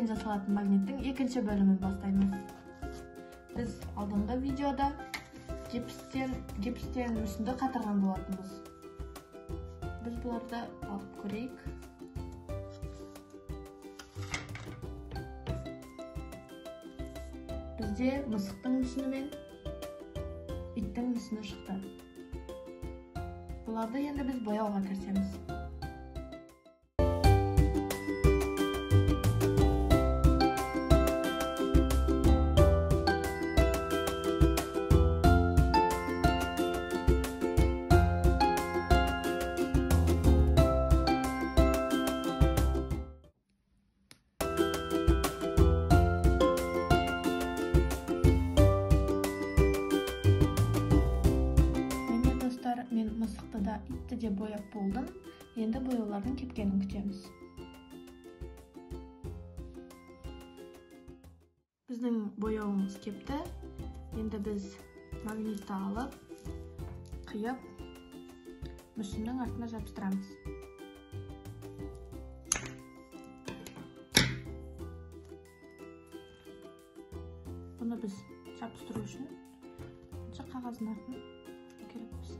Жіптен жасалатын магниттің екінші бөлімін бастаймыз. Біз алдыңғы видеода гипстен мүсінді қатырған болатынбыз. Біз бұларды алып көрейік. Бізде мысықтың мүсіні мен иттің мүсіні шықты. Бұларды енді біз бояуға кірісеміз. Мен мысықты да, итті де бояп болдым. Енді бояулардың кепкенін күтеміз. Біздің бояуымыз кепті. Енді біз магнитті алып, қиып, мүсіннің артына жабыстырамыз. Бұны біз жабыстыру үшін қағаздың артын керекпіз.